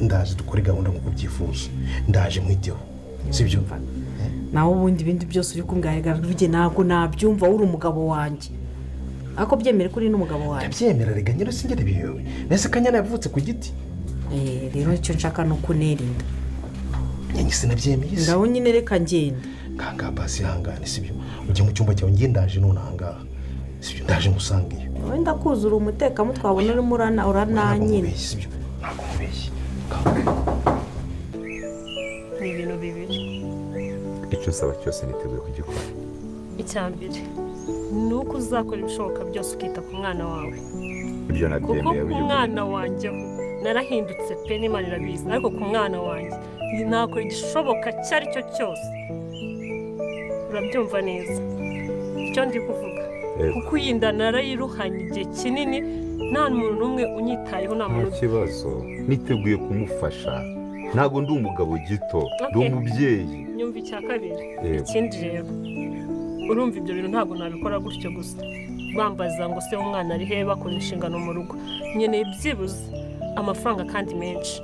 Ndaje dukore gahunda nk'uko ubyifuza, ndaje nkwiteho, sibyo? Nawe ubundi ibindi byose uri kumbwira Ruge, ntabwo nabyumva. Uri umugabo wanjye, ariko byemere ko uri n'umugabo wanjye. Ndabyemera rega nyine, singere biyobe mbese Kanyana yavutse ku giti. Rero icyo nshaka ni uko unerinda. Nyange sinabyemeye se. Ngaho nyine reka ngende. Kangaha basi, ihangane, sibyo? Ujye mu cyumba cyawe, njye ndaje none ahangaha, sibyo? Ndaje ngusange iyo. Wenda kuzura umutekamutwe wabona urimo Ntabwo urananyina. nkubeshye, sibyo? Ntabwo nkubeshye. Ni ibintu bibiri. Icyo nsaba cyose niteguye kugikora. Icya mbere ni uko uzakora ibishoboka byose ukita ku mwana wawe. Ibyo Kuko nabyemeye. ku mwana wanjye ho narahindutse pe, n'Imana irabizi, ariko ku mwana wanjye nakora igishoboka icyo ari cyo cyose. Urabyumva neza icyo ndi kuvuga? Yego. Kuko iyi nda narayiruhanye igihe kinini, nta muntu n'umwe unyitayeho, nta Nta muntu. kibazo, niteguye kumufasha. Ntabwo ndi umugabo gito, ndi Okay. umubyeyi. Nyumva, icya kabiri. Yego. Ikindi rero, urumva ibyo bintu ntabwo nabikora gutyo gusa bambaza ngo se umwana ari he, bakora inshingano mu rugo. Nkeneye byibuze amafaranga kandi menshi.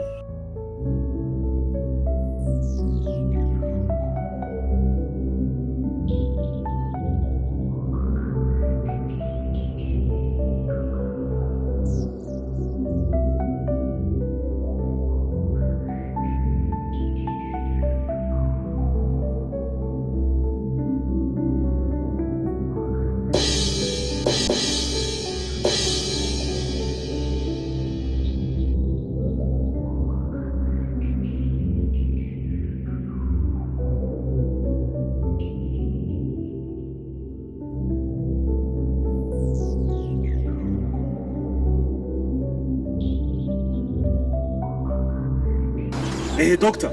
Dogita,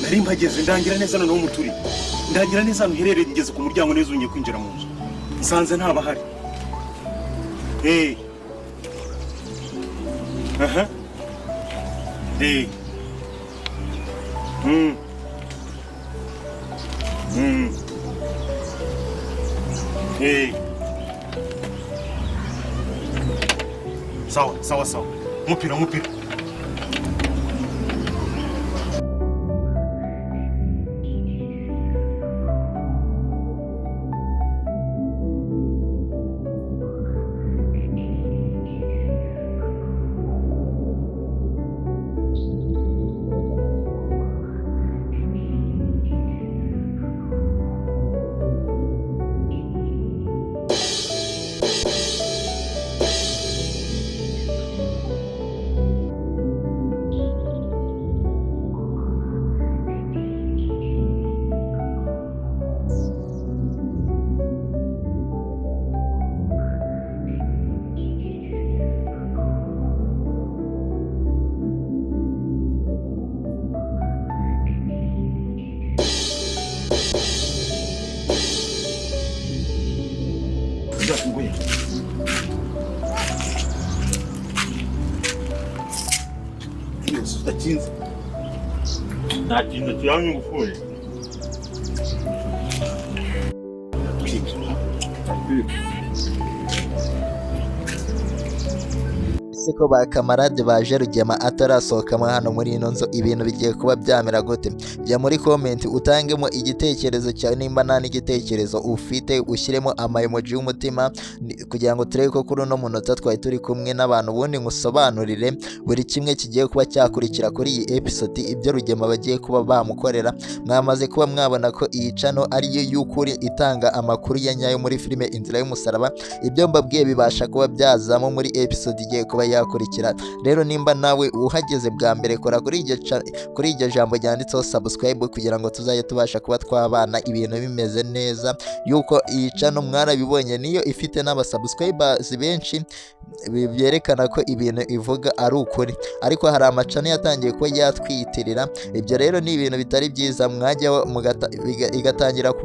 nari mpageze, ndangira neza noneho muturi, ndangira neza ahantu uherereye. Ngeze ku muryango neza, ugiye kwinjira mu nzu nsanze ntabahari. Aha, Sawa sawa sawa, mupira mupira. Uzafunguye. Yes, udakinze. Nta kintu kiramye ngufuye. Ese ko ba kamarade baje Rugema atarasohokamo hano muri ino nzu, ibintu bigiye kuba byamera gute? Jya muri comment utangemo igitekerezo cyawe, nimba nta n'igitekerezo ufite ushyiremo ama emoji y'umutima kugira ngo turebe ko kuri uno munota twari turi kumwe n'abantu, ubundi ngusobanurire buri kimwe kigiye kuba cyakurikira kuri iyi episode, ibyo Rugema bagiye kuba bamukorera. Mwamaze kuba mwabona ko iyi channel ariyo y'ukuri itanga amakuru ya nyayo muri filime Inzira y'Umusaraba. Ibyo mbabwiye bibasha kuba byazamo muri episode igiye kuba yakurikira. Rero nimba nawe uhageze bwa mbere, kora kuri iryo jambo ryanditseho subscribe kugira ngo tuzajye tubasha kuba twabana ibintu bimeze neza. Yuko iyi channel mwarabibonye, niyo ifite n'abasubscribers benshi, byerekana ko ibintu ivuga ari ukuri. Ariko hari amacano yatangiye kuba yatwiyitirira, ibyo rero ni ibintu bitari byiza. Mwajyaho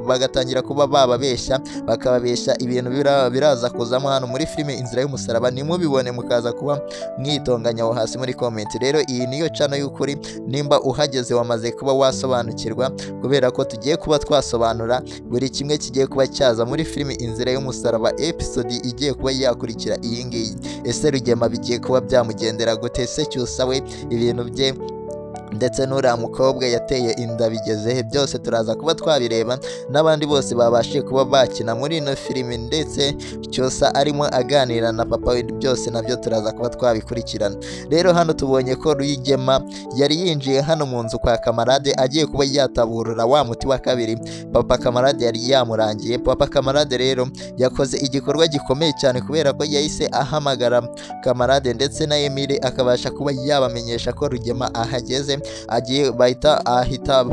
bagatangira kuba bababeshya, bakababeshya ibintu biraza kuzamo hano muri filime Inzira y'Umusaraba, ntimubibone mukaza kuba kuba mwitonganya aho hasi muri comment. Rero iyi niyo channel y'ukuri, nimba uhageze wamaze kuba wasobanukirwa, kubera ko tugiye kuba twasobanura buri kimwe kigiye kuba cyaza muri filimi Inzira y'Umusaraba episode igiye kuba yakurikira iyi ngiyi. Ese Rugema bigiye kuba byamugendera gute? Ese Cyusa we ibintu bye ndetse n'uriya mukobwa yateye inda bigeze he? Byose turaza kuba twabireba, n'abandi bose babashije kuba bakina muri ino filimi, ndetse Cyusa arimo aganira na papa we, byose nabyo turaza kuba twabikurikirana. Rero hano tubonye ko Rugema yari yinjiye hano mu nzu kwa Kamarade agiye kuba yataburura wa muti wa kabiri papa Kamarade yari yamurangiye. Papa Kamarade rero yakoze igikorwa gikomeye cyane, kubera ko yahise ahamagara Kamarade ndetse na Emile, akabasha kuba yabamenyesha ko Rugema ahageze, agiye bahita ahita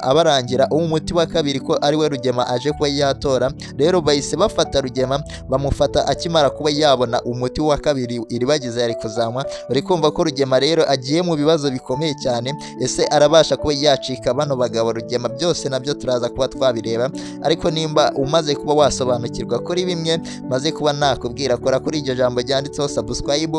abarangira umuti wa kabiri ko ari we Rugema aje kuba yatora. Rero bahise bafata Rugema, bamufata akimara kuba yabona umuti wa kabiri Iribagiza yari kuzanywa. Uri kumva ko Rugema rero agiye mu bibazo bikomeye cyane. Ese arabasha kuba yacika bano bagabo Rugema? Byose nabyo turaza kuba twabireba. Ariko nimba umaze kuba wasobanukirwa kuri bimwe maze kuba nakubwira, kora kuri iryo jambo ryanditseho subscribe,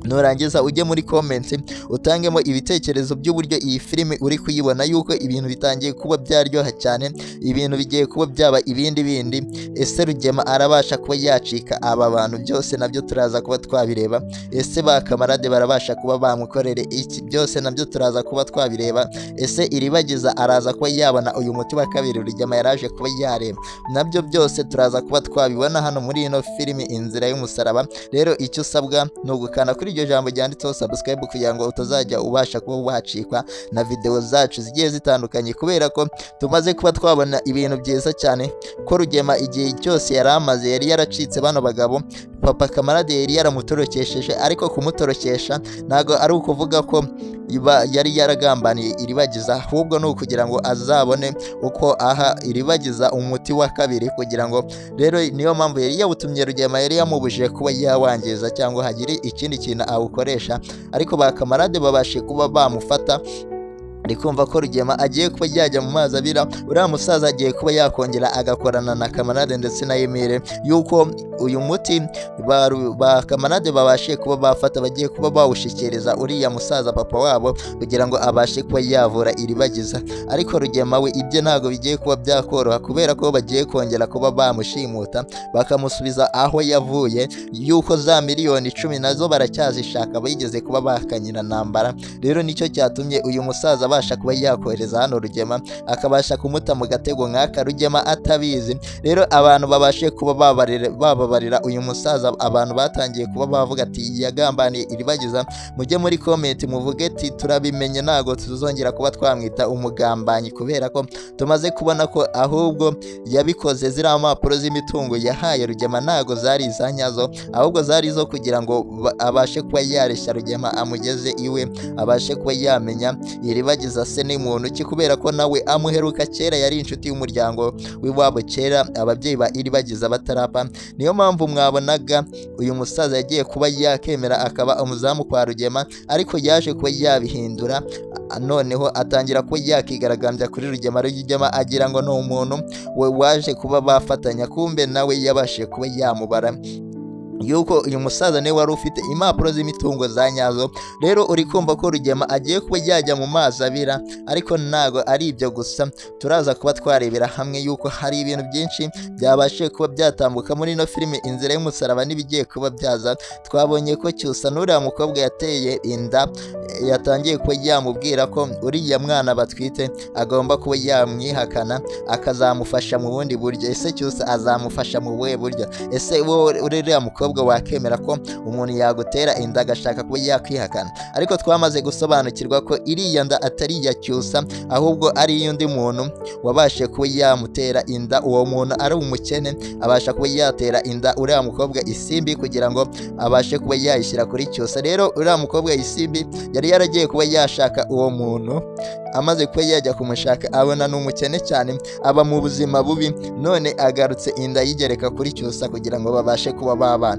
nurangiza ujye muri comments utangemo ibitekerezo by'uburyo iyi filime uri kuyibona, yuko ibintu bitangiye kuba byaryoha cyane, ibintu bigiye kuba byaba ibindi bindi. Ese Rugema arabasha kuba yacika aba bantu? Byose nabyo turaza kuba twabireba. Ese ba Kamarade barabasha kuba bamukorere iki? Byose nabyo turaza kuba twabireba. Ese Iribagiza araza kuba yabona uyu muti wa kabiri Rugema yaraje kuba yareba? Nabyo byose turaza kuba twabibona hano muri ino filimi Inzira y'Umusaraba. Rero icyo usabwa ni ugukanda kuri iryo jambo ryanditseho subscribe, kugira ngo utazajya ubasha kuba wacikwa na video zacu zigiye zitandukanye, kubera ko tumaze kuba twabona ibintu byiza cyane, ko Rugema igihe cyose yari amaze yari yaracitse bano bagabo, papa Kamarade yari yaramutorokesheje. Ariko kumutorokesha ntabwo ari ukuvuga ko yari yaragambaniye Iribagiza, ahubwo ni ukugira ngo azabone uko aha Iribagiza umuti wa kabiri, kugira ngo rero niyo mpamvu yari yawutumye Rugema, yari yamubujije kuba yawangiza cyangwa hagire ikindi kintu awukoresha. Ariko ba Kamarade babashe kuba bamufata. Ari kumva ko Rugema agiye kuba yajya mu mazi abira. Uriya musaza agiye kuba yakongera agakorana na Kamarade ndetse na Emile, yuko uyu muti ba Kamarade babashe kuba bafata, bagiye kuba bawushyikiriza uriya musaza papa wabo, kugira ngo abashe kuba yavura Iribagiza. Ariko Rugema we ibye ntabwo bigiye kuba byakoroha, kubera ko bagiye kongera kuba bamushimuta bakamusubiza aho yavuye, yuko za 10 miliyoni nazo baracyazishaka bigeze kuba bakanyira ntambara. Rero nicyo cyatumye uyu musaza abasha kuba yakohereza hano Rugema, akabasha kumuta mu gatego nk'aka Rugema atabizi. Rero abantu babashe kuba bababarira uyu musaza, abantu batangiye kuba bavuga ati yagambaniye Iribagiza, mujye muri comment muvuge ati turabimenye, ntabwo tuzongera kuba twamwita umugambanyi, kubera ko tumaze kubona ko ahubwo yabikoze. Ziriya mpapuro z'imitungo yahaye Rugema ntabwo zari iza nyazo, ahubwo zari izo kugira ngo abashe kuba yareshya Rugema amugeze iwe, abashe kuba yamenya Iribagiza se ni muntu ki, kubera ko nawe amuheruka kera, yari inshuti y'umuryango w'iwabo kera ababyeyi ba Iribagiza batarapfa. Niyo mpamvu mwabonaga uyu musaza yagiye kuba yakemera akaba umuzamu kwa Rugema, ariko yaje kuba yabihindura, noneho atangira kuba yakigaragambya kuri Rugema. Rugema agira ngo ni umuntu we waje kuba bafatanya, kumbe nawe yabashije kuba yamubara yuko uyu musaza niwe wari ufite impapuro z'imitungo za nyazo. Rero uri kumva ko Rugema agiye kuba yajya mu mazi abira. Ariko ntago ari ibyo gusa, turaza kuba twarebera hamwe yuko hari ibintu byinshi byabashije kuba byatambuka muri ino filime Inzira y'Umusaraba n'ibigiye kuba byaza. Twabonye ko Cyusa n'uriya mukobwa yateye inda yatangiye kuba yamubwira ko uriya mwana batwite agomba kuba yamwihakana, akazamufasha mu bundi buryo. Ese Cyusa azamufasha mu buhe buryo? Ese wowe uriya mukobwa wakemera ko umuntu yagutera inda agashaka kuba yakwihakana? Ariko twamaze gusobanukirwa ko iriya nda atari iya Cyusa, ahubwo ari iy'undi muntu wabashije kuba yamutera inda. Uwo muntu ari umukene, abasha kuba yatera inda uriya mukobwa Isimbi kugira ngo abashe kuba yayishyira kuri Cyusa. Rero uriya mukobwa Isimbi yari yaragiye kuba yashaka uwo muntu, amaze kuba yajya kumushaka abona ni umukene cyane, aba mu buzima bubi, none agarutse inda yigereka kuri Cyusa kugira ngo babashe kuba babana.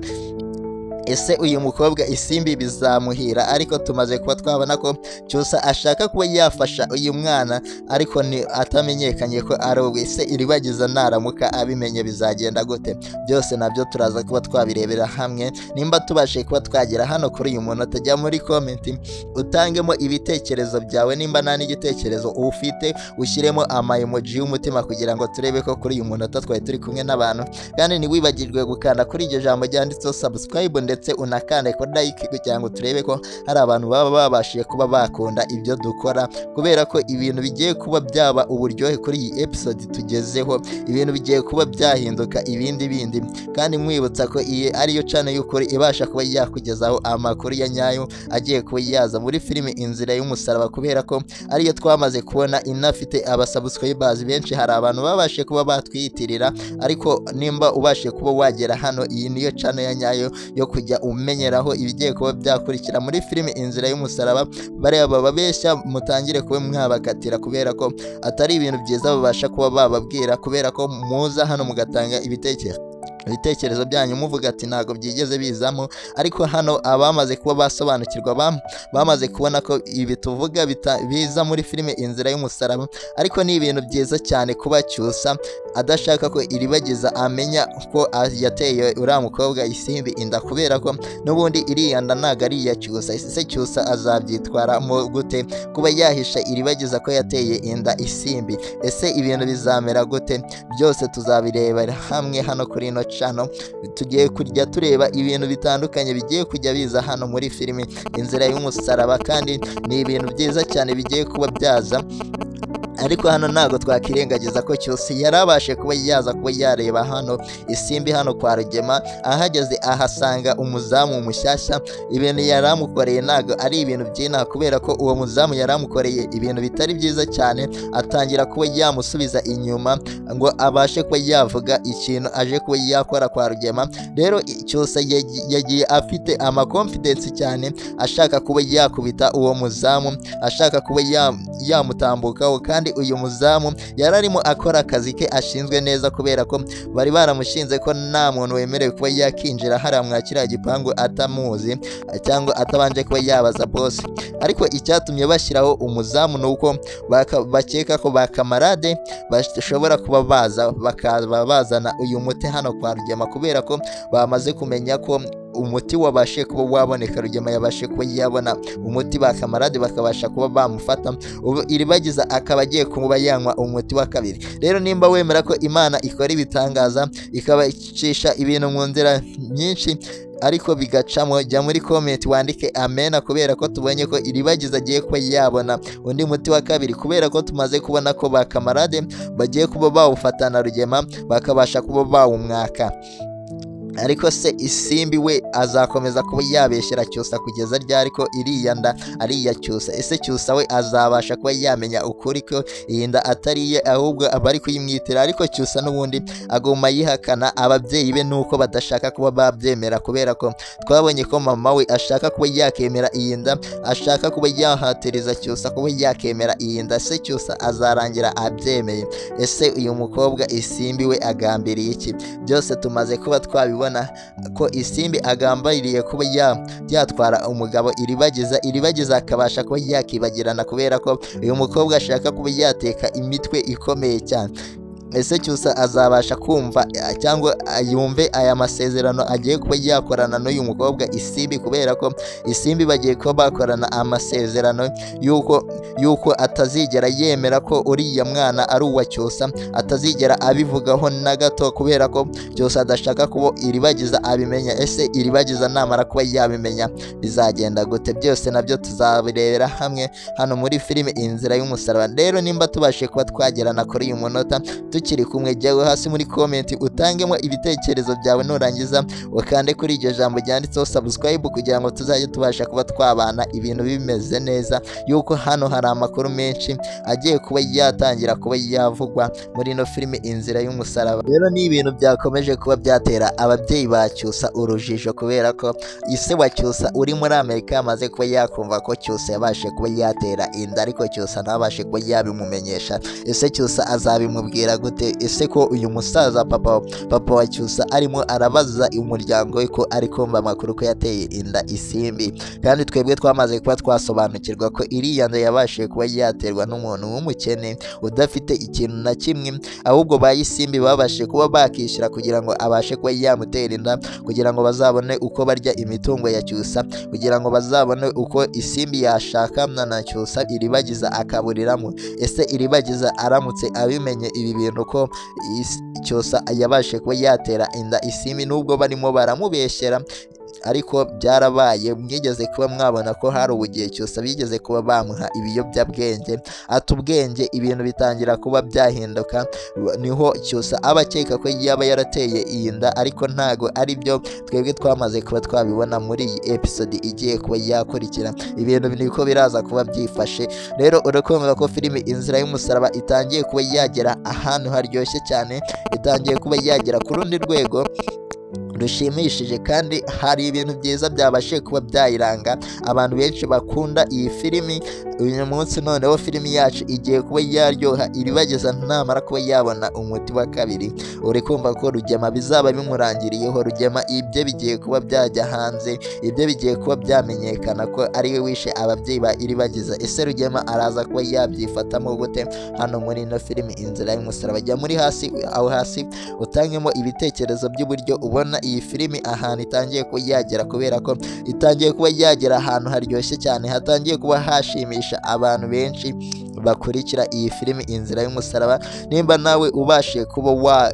Ese uyu mukobwa Isimbi bizamuhira? Ariko tumaze kuba twabona ko Cyusa ashaka kuba yafasha uyu mwana, ariko ni atamenyekanye ko ari uwe. Ese Iribagiza naramuka abimenye bizagenda gute? Byose nabyo turaza kuba twabirebera hamwe. Nimba tubashije kuba twagera hano kuri uyu munota, jya muri comment utangemo ibitekerezo byawe. Nimba nta n'igitekerezo ufite, ushyiremo ama emoji y'umutima kugira ngo turebe ko kuri uyu munota twari turi kumwe n'abantu. Kandi ntiwibagirwe gukanda kuri iryo jambo ryanditseho subscribe, ndetse unakande kuri like kugira ngo turebe ko hari abantu baba babashije kuba bakunda ibyo dukora, kubera ko ibintu bigiye kuba byaba uburyohe kuri iyi episode tugezeho. Ibintu bigiye kuba byahinduka ibindi bindi. Kandi nkwibutsa ko iyi ariyo channel y'ukuri ibasha kuba yakugezaho amakuru ya nyayo agiye kuba yaza muri filime Inzira y'Umusaraba, kubera ko ariyo twamaze kubona inafite abasubscribers benshi. Hari abantu babashije kuba batwiyitirira, ariko nimba ubashije kuba wagera hano, iyi niyo channel ya nyayo yo kujya umenyeraho ibigiye kuba byakurikira muri filime Inzira y'Umusaraba. Bariya bababeshya mutangire kuba mwabakatira, kubera ko atari ibintu byiza babasha kuba bababwira, kubera ko muza hano mugatanga ibitekerezo byanyu muvuga ati ntabwo byigeze bizamo. Ariko hano abamaze kuba basobanukirwa bamaze kubona ko ibi tuvuga biza muri filime Inzira y'Umusaraba. Ariko ni ibintu byiza cyane kuba Cyusa adashaka ko Iribagiza amenya ko yateye uriya mukobwa Isimbi inda, kubera ko n'ubundi iriya nda ntabwo ari iya Cyusa. Ese Cyusa azabyitwaramo gute kuba yahisha Iribagiza ko yateye inda Isimbi? Ese ibintu bizamera gute? Byose tuzabirebera hamwe hano kuri ino channel. Tugiye kujya tureba ibintu bitandukanye bigiye kujya biza hano muri filimi Inzira y'Umusaraba, kandi ni ibintu byiza cyane bigiye kuba byaza. Ariko hano ntabwo twakirengagiza ko Cyusa yarabashe kuba yaza kuba yareba hano Isimbi hano kwa Rugema. Ahageze ahasanga umuzamu mushyashya. Ibintu yaramukoreye ntabwo ari ibintu by'inaha, kubera ko uwo muzamu yaramukoreye ibintu bitari byiza cyane, atangira kuba yamusubiza inyuma ngo abashe kuba yavuga ikintu aje kuba yakora kwa Rugema. Rero Cyusa yagiye afite ama confidence cyane, ashaka kuba yakubita uwo muzamu, ashaka kuba yamutambukaho. Kandi uyu muzamu yari arimo akora akazi ke ashinzwe neza, kubera ko bari baramushinze ko nta muntu wemerewe kuba yakinjira hariya mwa kiriya gipangu atamuzi cyangwa atabanje kuba yabaza boss. Ariko icyatumye bashyiraho umuzamu ni uko bakeka ko ba kamarade bashobora kuba baza bakaba bazana uyu muti hano kwa Rugema, kubera ko bamaze kumenya ko umuti wabashe kuba waboneka. Rugema yabashe kuba yabona umuti, ba kamarade bakabasha kuba bamufata. Ubu Iribagiza akaba agiye kuba yanywa umuti wa kabiri. Rero nimba wemera ko Imana ikora ibitangaza, ikabacisha ibintu mu nzira nyinshi ariko bigacamo, jya muri comment wandike amena, kubera ko tubonye ko Iribagiza agiye kuba yabona undi muti wa kabiri, kubera ko tumaze kubona ko ba kamarade bagiye kuba bawufatana Rugema bakabasha kuba bawumwaka. Ariko se Isimbi we azakomeza kuba yabeshyera Cyusa kugeza ryari ko iriya nda ari iya Cyusa? Ese Cyusa we azabasha kuba yamenya ukuri ko iyi nda atari iye, ahubwo aba ari kuyimwitira? Ariko Cyusa n'ubundi aguma yihakana. Ababyeyi be nuko badashaka kuba babyemera, kubera ko twabonye ko mama we ashaka kuba yakemera iyi nda, ashaka kuba yahatiriza Cyusa kuba yakemera iyi nda. Ese Cyusa azarangira abyemeye? Ese uyu mukobwa Isimbi we agambiriye iki? Byose tumaze kuba twabibona ko Isimbi agambiriye kuba yatwara umugabo Iribagiza, Iribagiza akabasha kuba yakibagirana, kubera ko uyu mukobwa ashaka kuba yateka imitwe ikomeye cyane. Ese Cyusa azabasha kumva cyangwa yumve aya masezerano agiye kuba yakorana n'uyu mukobwa Isimbi? Kubera ko Isimbi bagiye kuba bakorana amasezerano yuko atazigera yemera ko uriya mwana ari uwa Cyusa, atazigera abivugaho na gato, kubera ko Cyusa adashaka kuba Iribagiza abimenya. Ese Iribagiza namara kuba yabimenya bizagenda gute? Byose nabyo tuzabirebera hamwe hano muri filime Inzira y'Umusaraba. Rero nimba tubashije kuba twagerana kuri uyu munota tukiri kumwe, jyawe hasi muri comment utangemo ibitekerezo byawe. Nurangiza ukande kuri iryo jambo ryanditseho subscribe kugira ngo tuzajye tubasha kuba twabana ibintu bimeze neza, yuko hano hari amakuru menshi agiye kuba yatangira kuba yavugwa muri ino filime Inzira y'Umusaraba. Rero ni ibintu byakomeje kuba byatera ababyeyi ba Cyusa urujijo, kubera ko ise wa Cyusa uri muri Amerika yamaze kuba yakumva ko Cyusa yabashe kuba yatera inda, ariko Cyusa ntabashe kuba yabimumenyesha. Ese Cyusa azabimubwira gute? gute? Ese ko uyu musaza papa wa Cyusa arimo arabaza umuryango we ko ari kumva amakuru ko yateye inda Isimbi, kandi twebwe twamaze kuba twasobanukirwa ko iriya nda yabashije kuba yaterwa n'umuntu w'umukene udafite ikintu na kimwe, ahubwo ba Isimbi babashije kuba bakishyura kugira ngo abashe kuba yamutera inda, kugira ngo bazabone uko barya imitungo ya Cyusa, kugira ngo bazabone uko Isimbi yashakana na Cyusa Iribagiza akaburiramo. Ese Iribagiza aramutse abimenye ibi bintu ko Cyusa yabashije kuba yatera inda Isimbi, nubwo barimo baramubeshyera ariko byarabaye, mwigeze kuba mwabona ko hari ubugihe Cyusa bigeze kuba bamuha ibiyobyabwenge, ata ubwenge, ibintu bitangira kuba byahinduka. Niho Cyusa aba akeka ko yaba yarateye iyi nda, ariko ntago ari byo. Twebwe twamaze kuba twabibona muri iyi episode igiye kuba yakurikira, ibintu niko biraza kuba byifashe. Rero urakumva ko filimi Inzira y'Umusaraba itangiye kuba yagera ahantu haryoshye cyane, itangiye kuba yagera ku rundi rwego rushimishije, kandi hari ibintu byiza byabashije kuba byayiranga. Abantu benshi bakunda iyi filimi. Uyu munsi noneho filimi yacu igiye kuba yaryoha Iribageza namara kuba yabona umuti wa kabiri. Uri kumva ko Rugema bizaba bimurangiriyeho. Rugema ibye bigiye kuba byajya hanze, ibye bigiye kuba byamenyekana ko ari we wishe ababyeyi ba Iribagiza. Ese Rugema araza kuba yabyifatamo gute hano muri ino filimi Inzira y'Umusaraba? Jya muri hasi aho hasi utangemo ibitekerezo by'uburyo ubona iyi filimi ahantu itangiye kuba yagera, kubera ko itangiye kuba yagera ahantu haryoshye cyane, hatangiye kuba hashimisha abantu benshi bakurikira iyi filimi Inzira y'Umusaraba. Nimba nawe ubashije kuba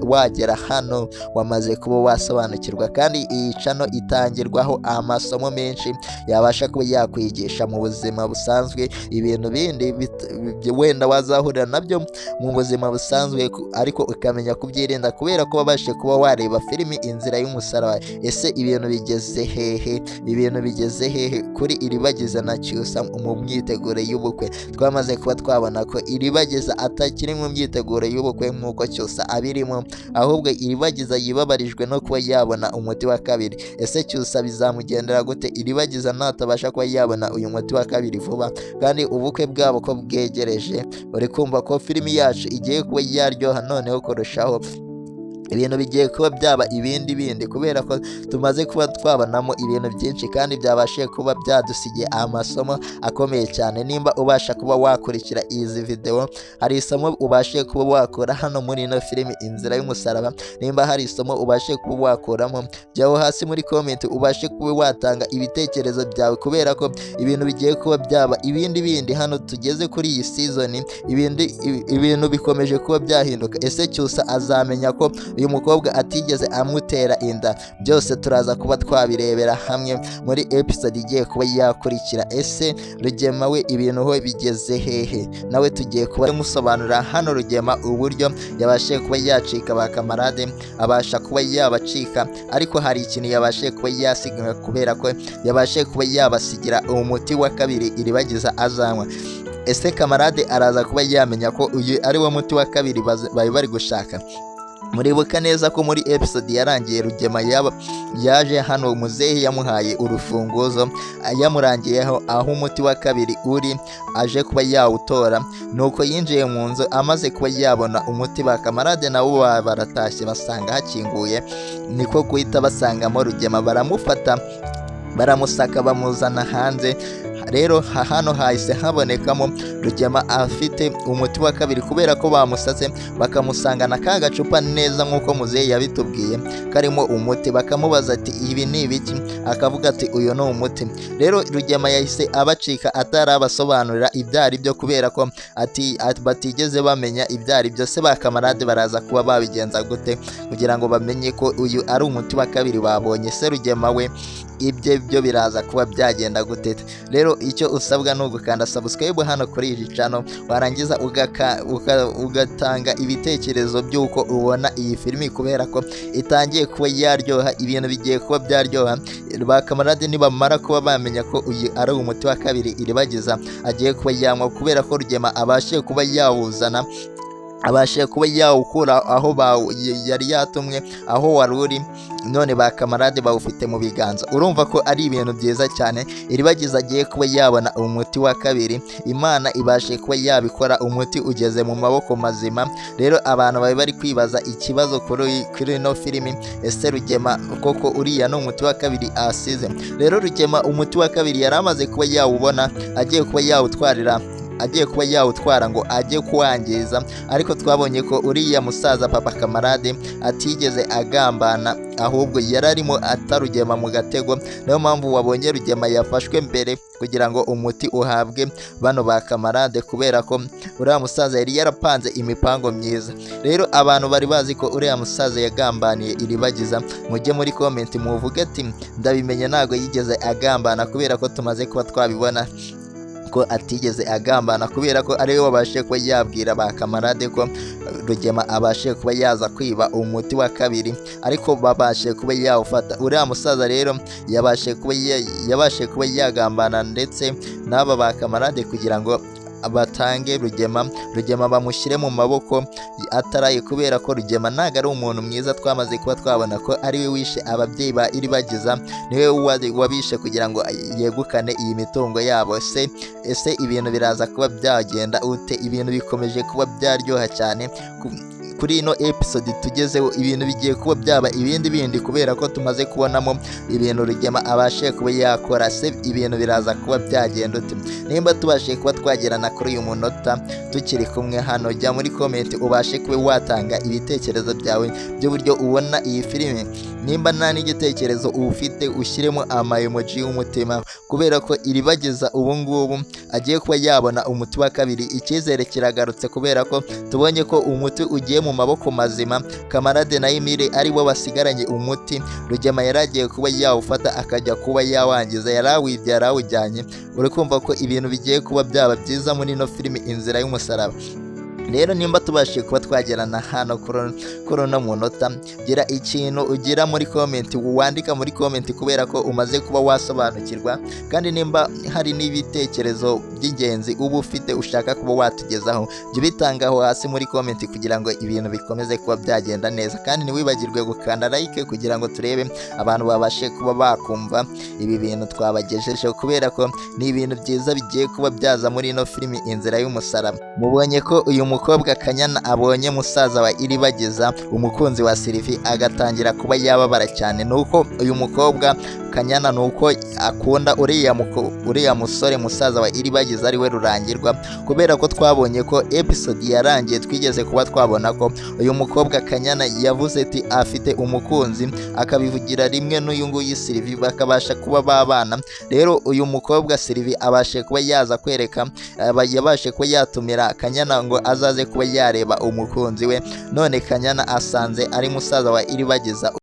wagera hano, wamaze kuba wasobanukirwa, kandi iyi cano itangirwaho amasomo menshi yabasha kuba yakwigisha mu buzima busanzwe, ibintu bindi wenda wazahurira nabyo mu buzima busanzwe, ariko ukamenya kubyirinda kubera ko wabashije kuba wareba filimi Inzira y'Umusaraba. Ese ibintu bigeze hehe? Ibintu bigeze hehe kuri Iribagiza na Cyusa mu myiteguro y'ubukwe? Twamaze kuba twabona ko Iribagiza atakiri mu myiteguro y'ubukwe nk'uko Cyusa abirimo, ahubwo Iribagiza yibabarijwe no kuba yabona umuti wa kabiri. Ese Cyusa bizamugendera gute Iribagiza natabasha kuba yabona uyu muti wa kabiri vuba, kandi ubukwe bwabo ko bwegereje? Uri kumva ko filimi yacu igiye kuba yaryoha noneho kurushaho. Ibintu bigiye kuba byaba ibindi bindi, kubera ko tumaze kuba twabonamo ibintu byinshi kandi byabashije kuba byadusigiye amasomo akomeye cyane. Nimba ubasha kuba wakurikira izi video, hari isomo ubashije kuba wakura hano muri ino filimi Inzira y'Umusaraba. Nimba hari isomo ubashije kuba wakuramo, jyaho hasi muri comment ubashe kuba watanga ibitekerezo byawe, kubera ko ibintu bigiye kuba byaba ibindi bindi. Hano tugeze kuri iyi season, ibintu bikomeje kuba byahinduka. Ese Cyusa azamenya ko uyu mukobwa atigeze amutera inda? Byose turaza kuba twabirebera hamwe muri episode igiye kuba yakurikira. Ese Rugema we ibintu ho bigeze hehe? Nawe tugiye kuba musobanurira hano Rugema uburyo yabashije kuba yacika ba kamarade, abasha kuba yabacika, ariko hari ikintu yabashije kuba yasiga, kubera ko yabashije kuba yabasigira umuti wa kabiri Iribagiza azanywa. Ese kamarade araza kuba yamenya ko uyu ari wo muti wa kabiri bari bari gushaka? Muribuka neza ko muri episode yarangiye Rugema yaje hano, muzehe yamuhaye urufunguzo, yamurangiyeho aho umuti wa kabiri uri, aje kuba yawutora. Nuko yinjiye mu nzu amaze kuba yabona umuti, ba kamarade nabo baratashye basanga hakinguye, niko guhita basangamo Rugema, baramufata baramusaka bamuzana hanze. Rero hano hahise habonekamo Rugema afite umuti wa kabiri, kubera ko bamusatse bakamusangana ka gacupa neza nk'uko muzehe yabitubwiye karimo umuti. Bakamubaza ati ibi ni ibiki? Akavuga ati uyu ni umuti. Rero Rugema yahise abacika atarabasobanurira ibyo ari byo, kubera ko batigeze bamenya ibyo ari byo. Se ba kamarade baraza kuba babigenza gute kugira ngo bamenye ko uyu ari umuti wa kabiri babonye? Se Rugema we ibye byo biraza kuba byagenda gute? Rero icyo usabwa ni ugukanda subscribe hano kuri iyi channel, warangiza ugatanga ibitekerezo by'uko ubona iyi filimi, kubera ko itangiye kuba yaryoha, ibintu bigiye kuba byaryoha. Ba kamarade nibamara kuba bamenya ko uyu ari umuti wa kabiri Iribagiza agiye kuba yanywa, kubera ko Rugema abashije kuba yawuzana, Abashe kuba yawukura aho yari yatumwe, aho wari uri, none ba kamarade bawufite mu biganza. Urumva ko ari ibintu byiza cyane. Iribagiza agiye kuba yabona umuti wa kabiri, Imana ibashe kuba yabikora, umuti ugeze mu maboko mazima. Rero abantu bari bari kwibaza ikibazo kuri ino filimi: ese Rugema koko uriya ni umuti wa kabiri asize? Rero Rugema umuti wa kabiri yari amaze kuba yawubona, agiye kuba yawutwarira, agiye kuba yawutwara ngo ajye kuwangiza. Ariko twabonye ko uriya musaza papa kamarade atigeze agambana, ahubwo yari arimo atarugema mu gatego. Niyo mpamvu wabonye Rugema yafashwe mbere kugira ngo umuti uhabwe bano ba kamarade, kubera ko uriya musaza yari yarapanze imipango myiza. Rero abantu bari bazi ko uriya musaza yagambaniye Iribagiza, mujye muri comment muvuge ati: "Ndabimenye, ntabwo yigeze agambana," kubera ko tumaze kuba twabibona ko atigeze agambana, kubera ko ariwe wabashe kuba yabwira ba kamarade ko Rugema abashe kuba yaza kwiba umuti wa kabiri, ariko babashe kuba yawufata. Uriya musaza rero yabashe kuba yagambana ndetse n'aba ba kamarade kugira ngo batange Rugema, Rugema bamushyire mu maboko ataraye, kubera ko Rugema ntabwo ari umuntu mwiza. Twamaze kuba twabona ko ari we wishe ababyeyi ba Iribagiza, niwe wabishe kugira ngo yegukane iyi mitungo yabo. Se ese ibintu biraza kuba byagenda ute? Ibintu bikomeje kuba byaryoha cyane kuri ino episode tugezeho. Ibintu bigiye kuba byaba ibindi bindi, kubera ko tumaze kubonamo ibintu Rugema abashe kuba yakora. Se ibintu biraza kuba byagenda ute? Nimba tubashije kuba twagerana kuri uyu munota tukiri kumwe hano, jya muri comment ubashe kuba watanga ibitekerezo byawe by'uburyo ubona iyi filime. Nimba nta n'igitekerezo ufite, ushyiremo ama emoji y'umutima, kubera ko Iribagiza ubu ngubu agiye kuba yabona umuti wa kabiri. Icyizere kiragarutse kubera ko tubonye ko umuti ugiye mu maboko mazima. Kamarade na Emile ari bo basigaranye umuti. Rugema yari agiye kuba yawufata akajya kuba yawangiza, yarawibye, yarawujyanye. Uri kumva ko ibintu bigiye kuba byaba byiza muri ino filimi Inzira y'Umusaraba. Rero nimba tubashije kuba twagerana hano kuri uno munota, gira ikintu ugira muri comment, wandika muri comment, kubera ko umaze kuba wasobanukirwa. Kandi nimba hari n'ibitekerezo by'ingenzi uba ufite ushaka kuba watugezaho, jya ubitangaho hasi muri comment kugira ngo ibintu bikomeze kuba byagenda neza. Kandi ntiwibagirwe gukanda like kugira ngo turebe abantu babashe kuba bakumva ibi bintu twabagejejeho, kubera ko ni ibintu byiza bigiye kuba byaza muri ino filimi Inzira y'Umusaraba. Mubonye ko uyu mukobwa Kanyana abonye musaza wa Iribagiza, umukunzi wa Sylvie, agatangira kuba yababara cyane. Nuko uyu mukobwa Kanyana nuko akunda uriya musore musaza wa Iribagiza, ari we Rurangirwa, kubera ko twabonye ko episode yarangiye twigeze kuba twabona ko uyu mukobwa Kanyana yavuze ati afite umukunzi, akabivugira rimwe n'uyu nguyu Sylvie, bakabasha kuba babana. Rero uyu mukobwa Sylvie abashe kuba yaza kwereka, yabashe kuba yatumira Kanyana ngo azaze kuba yareba umukunzi we. None Kanyana asanze ari musaza wa Iribagiza.